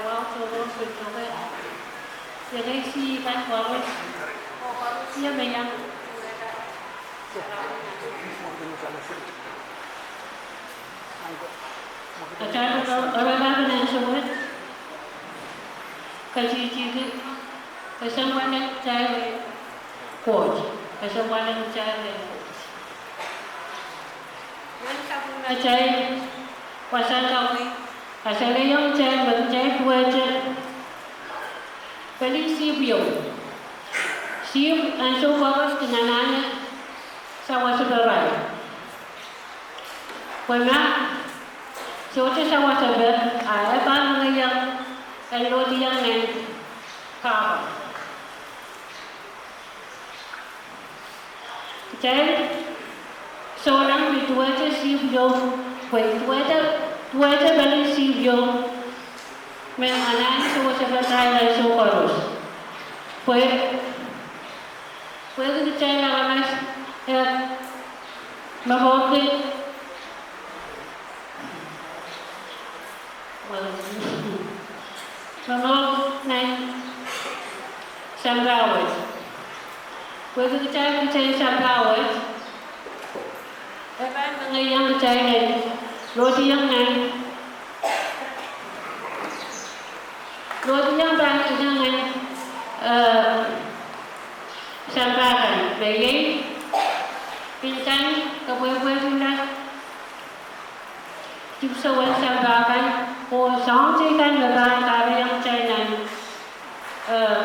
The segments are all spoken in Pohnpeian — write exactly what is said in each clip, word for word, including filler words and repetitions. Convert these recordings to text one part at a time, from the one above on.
Wow, so, so, so, okay. Ia, kei si kan koaros. Ia, me iang. Atail oaralap nan ansou wet. Kacikici, kesempwal en kitail rehn Koht. Kesempwal en kitail rehn Koht. Nan sapwellimatail wasahn kawei, kasalehiong kitail me kitail duwehte pelin sihpw ieu. Sihpw ansou koaros kin anahne sawaseparail. Pwe ma sohte sawasepe, a e pahn mengeiong en lohdiong nan kahpwal. Kitail souleng me duwehte sihpw ieu, pwe duwehte, duwehte pelin sihpw ieu, me anahne sawaseparail ansou koaros. Pwe, pwehki kitail aramas, eh, me koki Well, me mwahu nan sampah wet. Pwehki kitail, kitail sampah wet, e pahn mengeiong kitail en lohdiong nan, lohdiong pahn iang nan, eh, sampah kan. Me iei, pil kan, kepwehpwehkihla dipwisou en sampah kan, oh soahng teikan me pahn kahrehiong kitail nan, eh,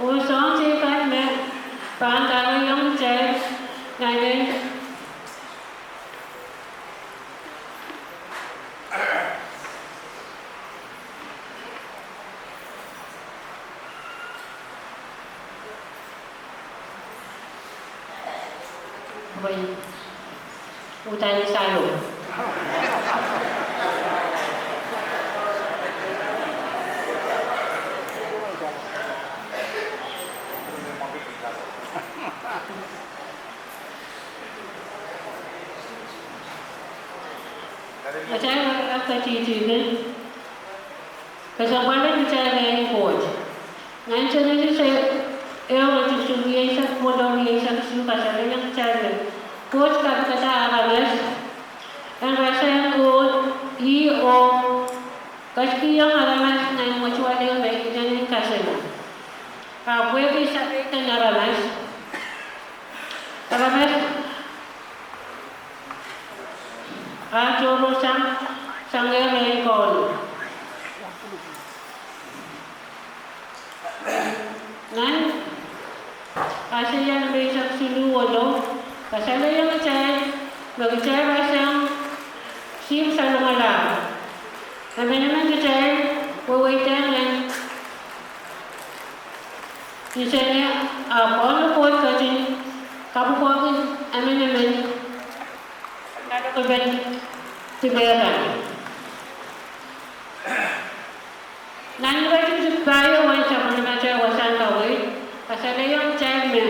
oh soahng teikan me pahn kahrehiong kitail nan en Wei, uhdahn I salo. Atail oaralap kacikici, kesempwal en kitail rehn Koht. Nan Senesis ehu, iretikitik rieisek weneu, rieisek isuh, kasalehiong kitail me Koht kapikada aramas en rasehng oh ih oh ketikihong aramas nan mwetuwel ehu me inenen kaseno. Ahpw pwehki sapeikan aramas, aramas a tohrohrsang sang rehn Kauno. Nan Aiseia limeisek siluh weneu, kasalehiong kitail me kitail rasehng sihpw salongala. Emenemen kitail weweidehng nan nsene, ahpw Kauno Koht ketin kapwukoahki emenemen nan lokaipen dipe kan. Nan iretikitik pahieu en sapwellimatail wasahn kaweid, kasalehiong kitail me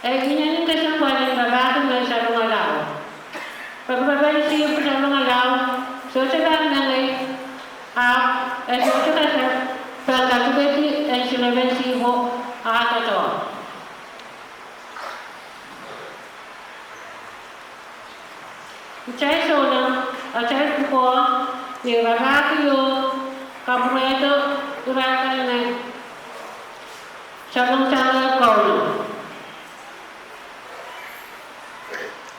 e inenen kesempwal en rapahki me salongala. Rapahki me sihpw salongala sohte pahn mengei, ahpw e sohte kasapw, pahn kadipedi en silepen sihpwo ah doadoahk. Kitail souleng, atail pwukoa, me rapahki oh kapwurehdo irail kan me salongala Kauno.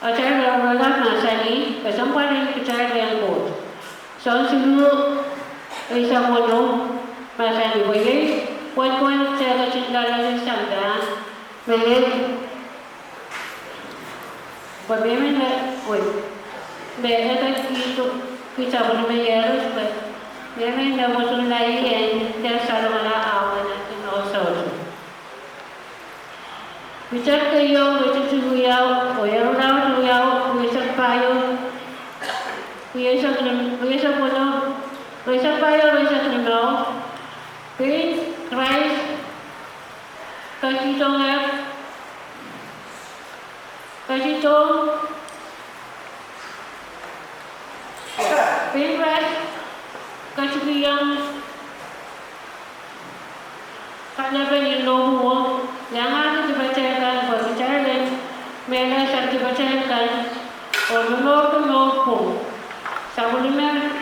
Atail oaralap mahsanih, kesempwal en kitail rehn Koht. Soahng siluh eisek weneu mahsanih, pwe iei pwehn kitail ketin loalloale sampah, me iei, pwe mehmen me, wei, me e ketikihdo kitail pwe me iehros, pwe mehmen me pwoson laud en dehr salongala ah wehwehki me sohte. Piter keieu, iretikitik riau, oh irelaud riau, rieisek pahieu, rieisek lim-, rieisek weneu, rieisek pahieu, rieisek limau, pein Krais ketikihdohng, Soh, pil ras ketikihong kalapen inowo, iangahki dipatail kan, pwe kitail en mehla sang dipatail kan, oh momourki mour pwung. Sapwellime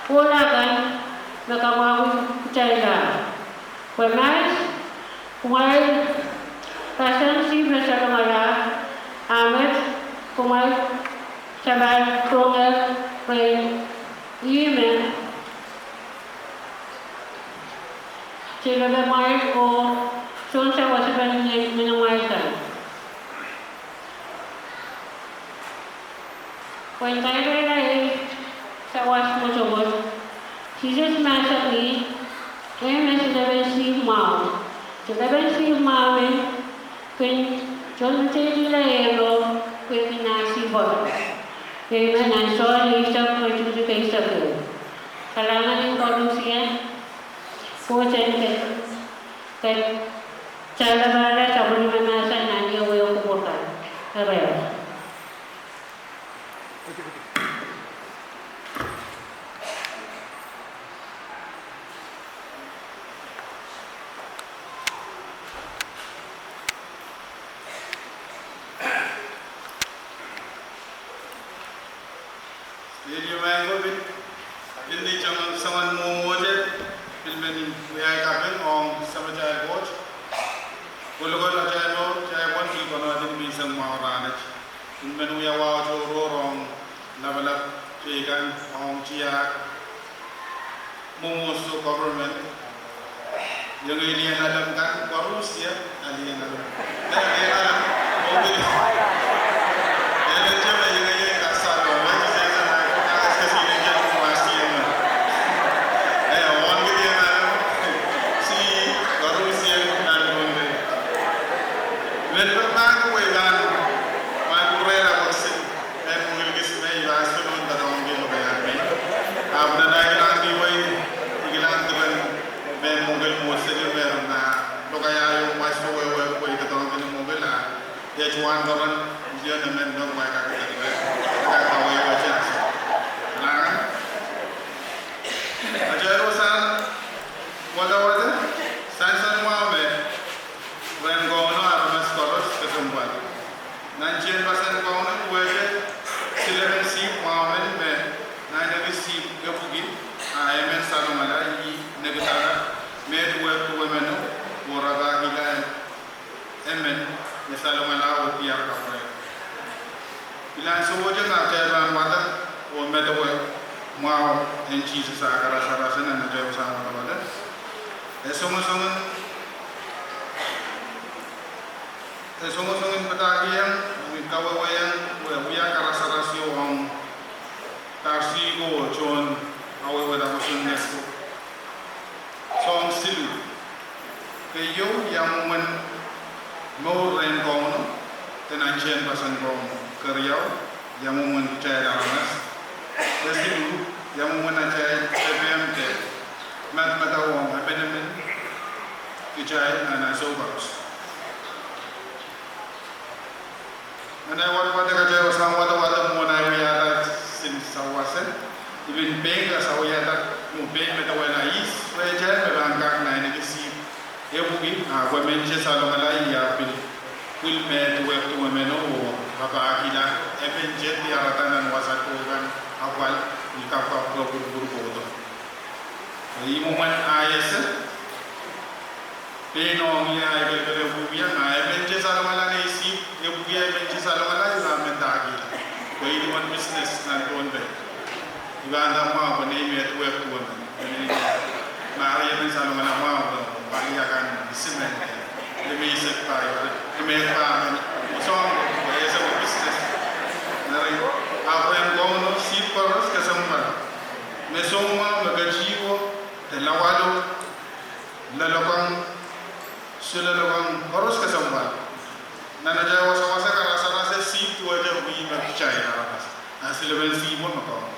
kohla kan me kamwahwih kitail. Pwe ma kumwail pasang sihpw me salongala, ahpw kumwail sampah dohngehr rehn ih me tilepamwail oh sounsawas en ngenemwail kan. Pwehn kairehla ei sawas mwotomwot, Sises mahsanih, ei me silepen sihpw mwahu. Silepen sihpw mwahu me kin tohnmetehtihla ehlo pwehki nah sihpw. Ei me nan Sohn eisek, iretikitik eisek. Kalahngan en koarusie, Koht en ketin talapala sapwellime mahsen nan ie wehwehki pwukat. Eri Liliu maing ko, pil, pil ni soangen, soangen mwomwohdiso, pil men wia ei kaping ong Samatail Koht. Kolokol atail mour, atail pwon pil konehng ni menseng mwahu rahnwet. Pil men wia wahu tohrohr ong lapalap teikan ong tiahk, mwomwohdiso, government. Ienge lien alem kan, koarusie, alien alem. Eh, lien alem. Mobil. Eh, lien alem, ienge lien kan salo. Lien alem, ienge lien kan salo. Eh, ong lien alem. Si, koarusie, nan konde. Lien alem, pahn kuwe kan, pahn kuwe la waksin. Mehn mwengil kis me I pahn sohte men doadoahngki lokaiahn me. Ahpw nan ahi kilang kihwei, I kilang dipen mehn mwengil mwohd seli me rongen lokaiah ieu mwasko wehwehki pwe I doadoahngki ni mwengil ah. Iet wan doadoahk, ieu nemen nong wai kak dipen. Kak kawehwe tiahk. Nangen. Atail wasahn wadawad, sansal mwahu me rehn Kauno aramas koaros kesempwal. Nan tehnpasen Kauno duwehte silepen sihpw mwahu men me naineki sihpw epwiki, a emen salongala, ih nekidala, met wehk duwemeno, oh rapahkihla emen me salongala oh diar kapwurehng. Pil ansowohte ma kitail pahn wadek oh medewe mwahu en Sises ah karasaraso nan atail wasahn wadawad, e songosong en, e songosong en padahkihong, oh kawehwehiong, oh wia karasaraso ong Darcy ko John, awehwehda kosonned ko. Soahng siluh. Keieu, ia mwomwen mour rehn Kauno, de nan tehnpasen Kauno. Keriau, ia mwomwen kitail aramas. Kesiluh, ia mwomwen atail pepehm de madamadau ong emenemen kitail nan ansou koaros. Nan ahi wadawad, kitail wasahn wadawad mwohn ahi wiahda sin sawas, I pil pein kasawiada, mwo pein medewehla ihs rehtail me pahn kak naineki sihpw epwiki, ahpw emen te salongala, ih ahpw pil, pil met wehk duwemeno oh rapahkihla emen te diarada nan wasa dohkan apwal, ni kapwkapwure pwurupwur kohdo. Ih mwomwen ahi ese, pein ong ie ahi kelkele pwuhk wia, ma emen te salongala nei sihpw epwiki, emen te salongala, I pahn mendahkihla. Pwe I duwen business nan Pohnpei. I pahn nda mwahu pwe nei met wehk duwemen. Ma eri emen salongala mwahu, pwe pali akan simen. Emen sehse pahieu, emen pahmen. Soahng, pwe ese pwe business. Eri, ahpw rehn Kauno sihpw koaros kesempwal. Me soumwahu, me ketihwo, de lawalo, loalokong, sohte loalokong, koaros kesempwal. Nan atail wasawasa karasaraso sihpw duwehte wih me kitail aramas. A silepen sihpwo me Kauno.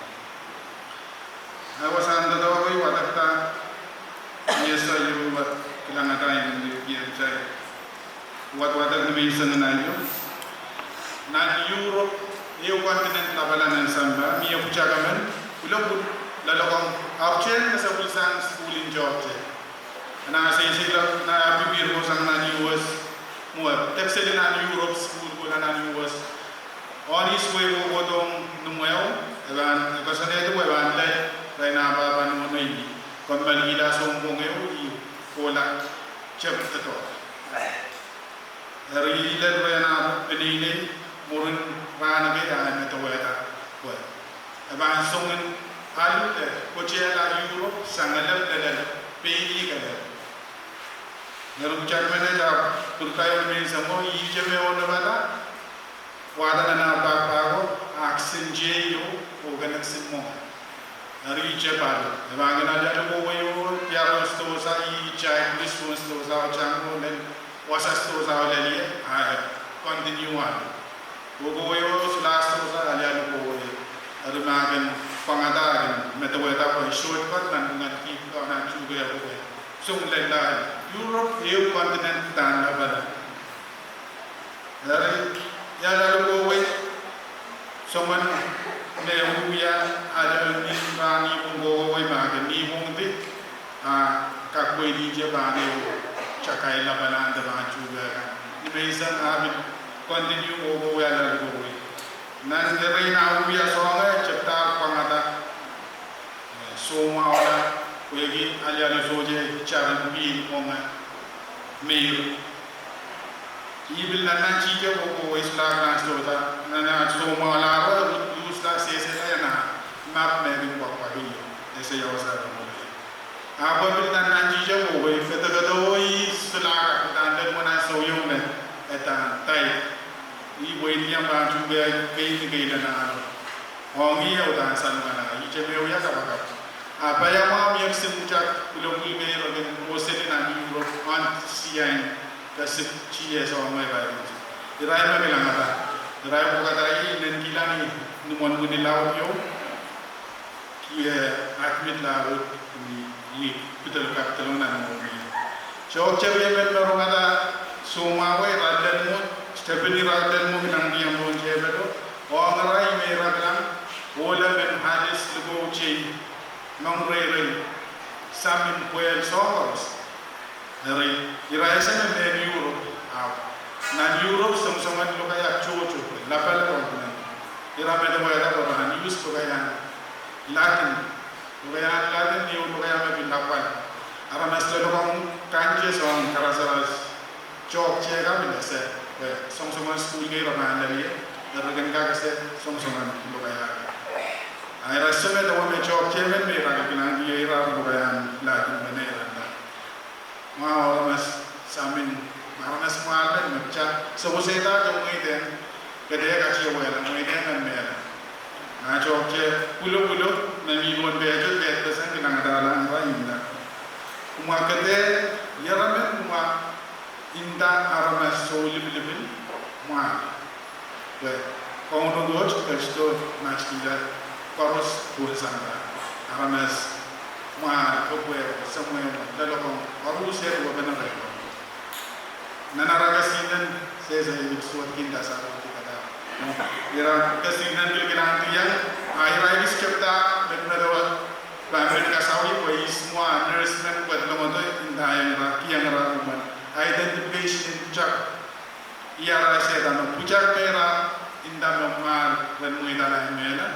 Ahi wasahn doadoahk, I wadekda, I ese I wadek kilangada I men likier kitail wadwadek ni menseng en aio. Nan Europe, ehu continent lapalap nan sampah, mie pwutak emen, pwulopwul, loalokong, ahpwtehn kesepwilsang sukuhl en tohto. Nan seiseilok, nan apipir kosang nan U S, mwo, dekseli nan Europe, sukuhl kohla nan U S. Onis wei kohkohdohng ni mwehu, e pahn, e koasoanehdi pwe e pahn lel, irail nan pahpa nohno ih, kommoal kihla sounpwong ehu ih, kohla, tep doadoahk. Eri lel rehn ah peneinei, mwurin rahn kei ah medewehda pwe e pahn songin alu de kotehla Europe sang elep lel pein ih kelehpw. Eri pwutak menet ahpw pirkaio ni menseng mwo, ihte me onopala, wahda nan ah pahpa ko, ah kisin teieu, oh kak kisin mwenge. Eri ihte pali, e pahn kin alialu kohwei oh, diar oh sidohsa, ih tail plis oh sidohsa oh tang oh lel, wasa sidohsa oh lel ie, ah e continue alu. Kohkohwei oh sula sidohsa, alialu kohwei. Eri ma kin pwangada kin medewehda pwe shortcut nan pwungen kihdo nan tuhke pwuke. Song lella Europe ehu continent dan lapalap. Eri, ia alialu kohwei, soangen me wia, alialu ni pahn nipwong kohkohwei ma ke nipwongdi, ah, kak pweidihte pahn ehu takai lapalahn de pahn tuhke kan. Ni menseng ah pil continue kohkohwei alialu kohwei. Nan erein ah wia soangen tepda pwangada soumwahula, pwehki alialu sohte taren pihl mwenge meir. I pil nannantihte kohkohwei solahr nan sidohsa, nan ah soumwahula re, usla sehsehla ia nan map me kin pwakpwaki, ese ia wasa re mwenge. Ahpw pil nannantihte kohwei, kedekedewe ih solahr kak uhdahn lel mwo nan sohiong me, e dahn, dai. I pweidi iang pahn tuhke kei ni keila nan ahlo. Ong ih e uhdahn salongala, ihte me wia kapakap. Ahpw ia mwahu mie kisin pwutak pwulopwul me re kin kohseli nan Europe, ahn siain, kesik, T S ong me irail. Irail me kilangada. Irail pwukada ih, nen kilang ih, ni imwin wini laud ieu. Kie, admit laud, ni, ni pidol kapidol nan mwohni. Tohkte riemen me rongada soumwahu wet, irail lel mwo, stepin irail lel mwo kilang diang mwohn tepelo, ong irail me ira kilang, ohla men Alice likou tei, moang reirei, samin pwehl soahng koaros. Eri, ira ese me mehn Europe, ahpw. Nan Europe songosongen lokaiahk tohto, lapalap ong men. Ira medewehda pwe re pahn use lokaiahn Latin. Lokaiahn Latin, iei lokaiahn me pil lapwal. Aramas loalokong kante soangen karasaras. Tohkte kan pil ese, pwe songosongen sukuhl kei re pahn lel ie, re kin kak ese songosongen lokaiahk. A ira ese me dewe me tohkte men me ira kin kilang ie ira lokaiahn Latin me ira. Mwahu aramas samin, aramas mwahl men me pwutak, sewesehda de mweidehng, kede katiawehla, mweidehng men mehla. A tohkte pwulopwulo, me mi pohn pehto, pehd pesen kilangdahla ira inda. Kumwa kede, ieremen kumwa inda aramas soulipilipil, mwahl. Pwe, Kauno Koht, ketido, matkihla, koaros pohn sampah, aramas, mwahl, kepwe, semwehmwe, loalokong, koaros e duwepene rehmw. Nan ara kesihnen, sehse I pil suwed kin dasa, ira kesihnen pil kilangdiong, a ira ekis tepda, medemedewe, pahn pil kasawih, pwe ihs mwahl, nurse men, pwe longodo, inda iang ira, kiang ira, mwahl, identification en pwutak, Ih arail sehda me pwutak me ira inda me mwahl ren mweidala en mehla.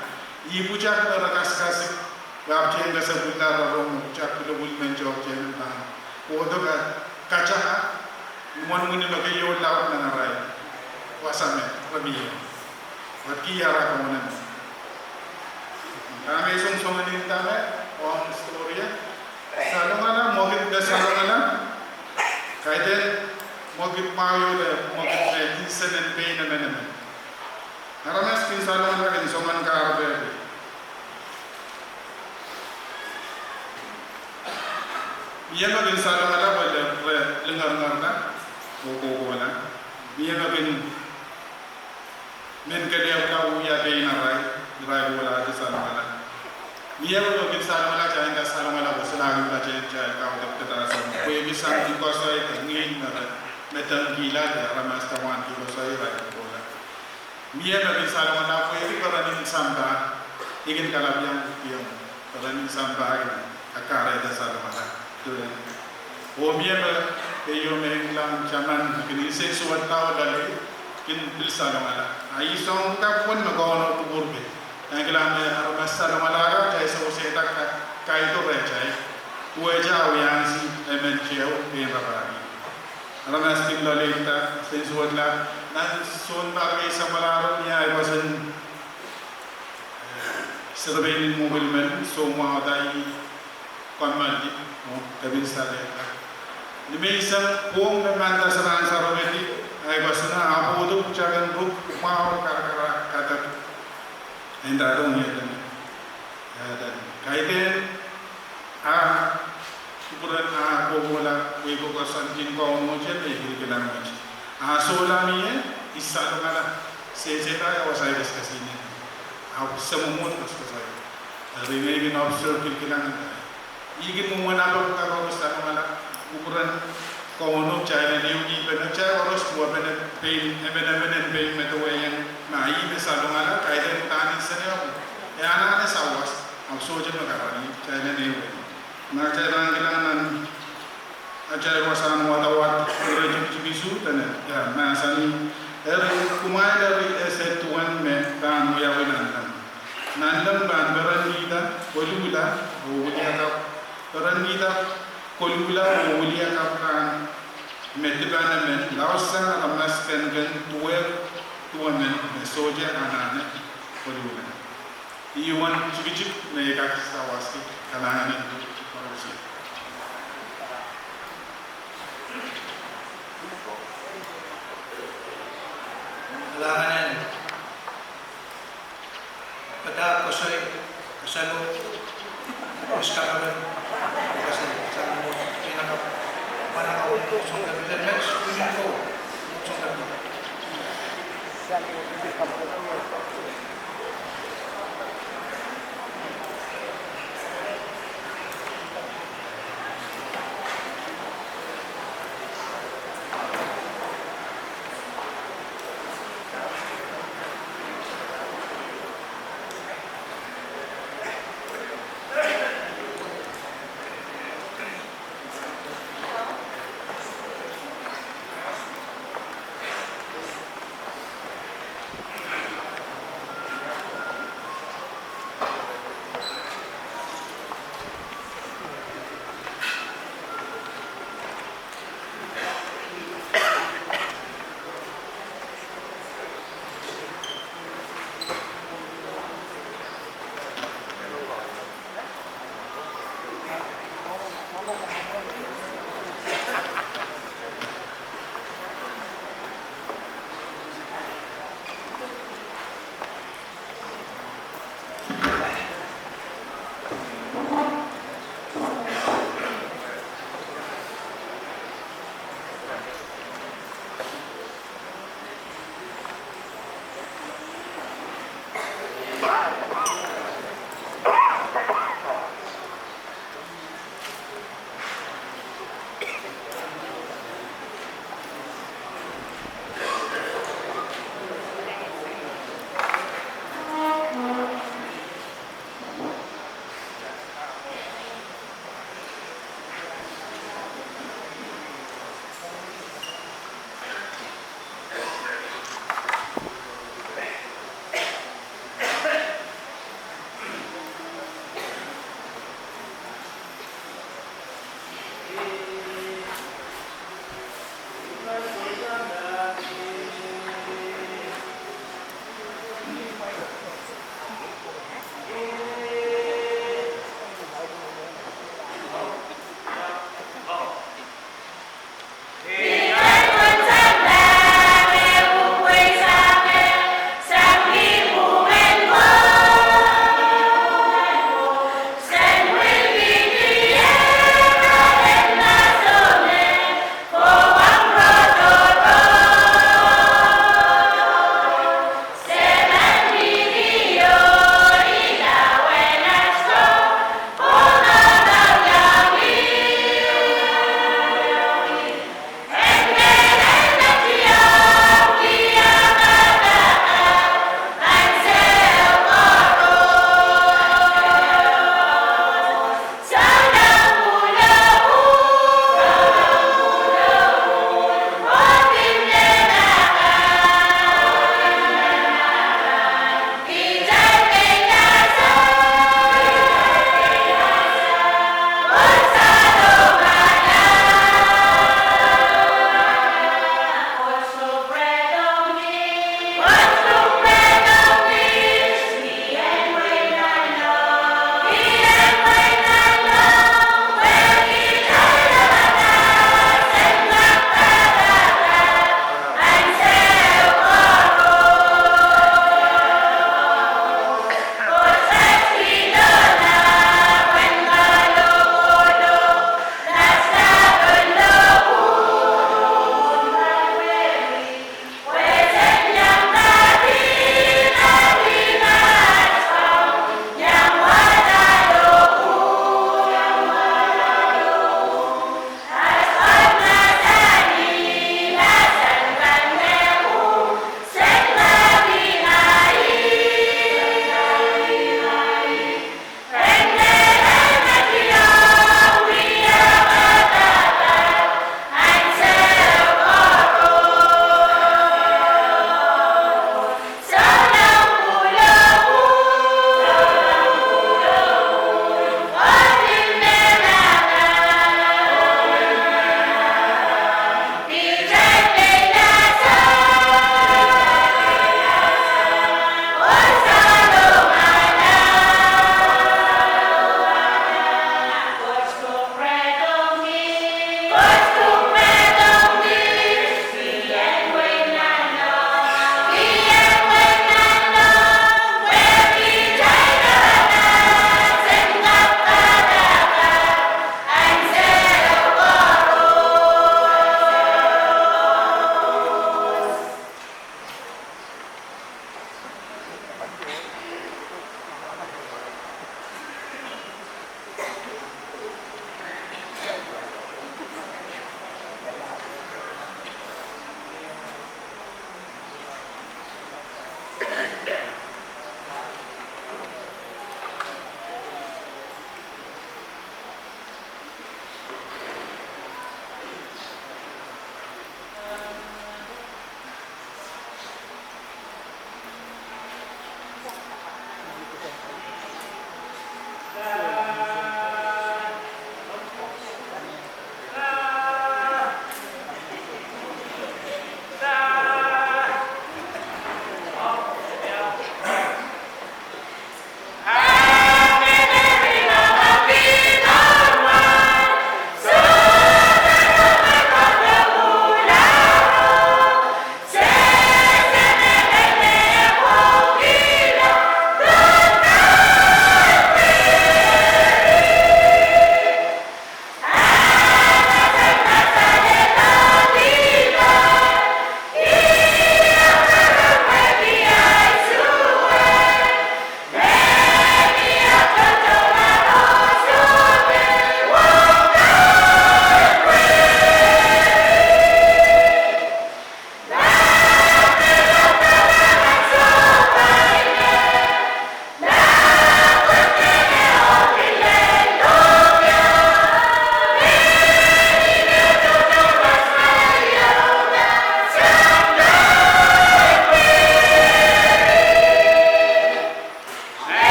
Ih pwutak me re kasikasik, pwe ahpwtehn kesepwilda rong me pwutak pwulopwul men tohkte men pahn kohdo ka, kataka, imwen wini me keieu laud nan arail wasa me re mie. Pwehki ara kaunen. Dahme I songosong ni dahme, ong story. Salongala, mwekid me salongala. Kaidehn mwekid mwahu ieu de mwekid me insenen pein emenemen. Aramas kin salongala kin soangen kahrepe. Mie me kin salongala pwe re lingeringerla, oh kohkohla. Mie me kin men kelehpw ka wia pein arail, irail kohla de salongala. Mie me kin salongala, kitail inda salongala, pwe solahr kin patehng kitail kaudok de dahsang. Pwe mie sang kin koasoi, de ngihl me re, me tengkihla, de aramas de wahn kin koasoi, irail kohla. Mie me pil salongala pwehki peren en sampah, I kin kalapw iang pil peren en sampah kin kahrehda salongala. Oh mie me keieu me I kilang taman kin insensuwedla oh loale kin pil salongala. A I soang kapw wen me Kauno kupwurki. I kilang me aramas salongala kan, kitail sewesehda ka, kaido rehtail. Duwehte awiansang emen tehu pein rapahki. Aramas kin loaleilda, insensuwedla, nan sounpar kei samwalahro, ni ahi pwoson, eh, serepein mwekid men, soumwahu da I kommoaldi, oh, kepin salehda. Ni menseng pwong me manda saransaro kedi, ahi pwoson ahpw pwutak pwutaken ruk, mwahu karakara kadek. Enda dong ieden. Ieden. Kaidehn, a, kupwuren a kohkohla, wei kokoson kin Kauno te me I kilkilang met. A sohla mie, I salongala, sehse da ia wasa I kesinkesine. A se mwomwohd koasoakoasoia. Eri ngehi kin observe kilkilang. I kin mwomwen apwahpwalahro salongala, kupwuren Kauno kitail en ehukipene, kitail koaros duwepene pein, emenemen en pein medewe ien, ma ih me salongala, kaidehn udahn inseneo. E anahne sawas, ahpw sohte me karanih, kitail en ehu. Ma kitail pahn kilang nan atail wasahn wadawad, ire tikitik isuh dene, ia, mahsanih, eri kumwail eri ese duwen me pahn wiawi nanleng. Nanleng pahn perenkihda koluhla oh wiliakapw, perenkihda koluhla oh wiliakapw rahn me dipan emen, laudsang aramas kenken duwehk duwemen me sohte anahne koluhla. Ih wen tikitik me I kak sawaski. Kalahngan en koaros. Kalahngan en padahk, koasoi, kasalehu, koaros kaperen, koaros kaperen, soang kaperen, soang kaperen.